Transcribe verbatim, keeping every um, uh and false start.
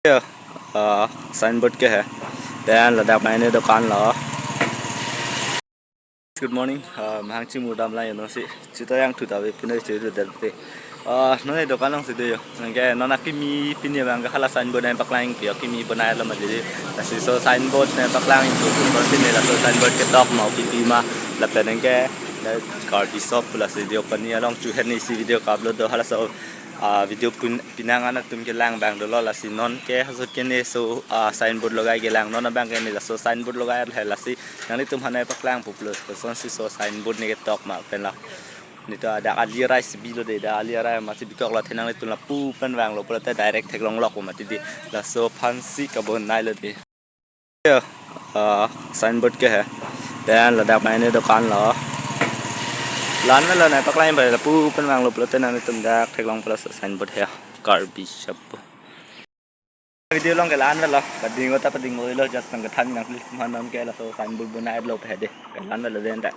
Uh, signboard ke hai. Then ladak mane dukan lo. Good morning. Uh, mahang chimudam la yano si. Chita yang thu ta ve pune chiru darte. Uh, non dukan along si do yo. Nangke non akimi pine bang ke hala signboard nangpaklang pi akimi bonai lo mati. Lasi laso signboard nangpaklang pi. Laso si ne laso signboard ketok ma pipi ma lapen nangke la Karbi shop lasi video pani along chu hen isi video ka-upload do halaso, ah, video pun pinang anatum kelang abang dolo. Lasi non ke hasut ke ne laso, ah, signboard logai kelang non abang ke ne laso signboard logai hai lasi nanglitum hanai paklang pu plus kosonsi laso signboard ne ketok ma pen la. Neta dak ali arai si bilo de, dak ali arai masi bikok la thenang le tun lapu pen vanglo pulote direct theklong lok mati di laso aphansi kabonai lo de. Yo, ah, signboard ke hai. Then ladak mane dukan lo. La-an lo nangpaklang bai lapu pen vanglo pulote nanglitum dak theklong pulo laso signboard hai Karbi shop. Video along ke la-an lo, pading ta pading lo, just nangkethan nangli manam ke laso signboard bonai lo pe de. Ke la-an lo den ta.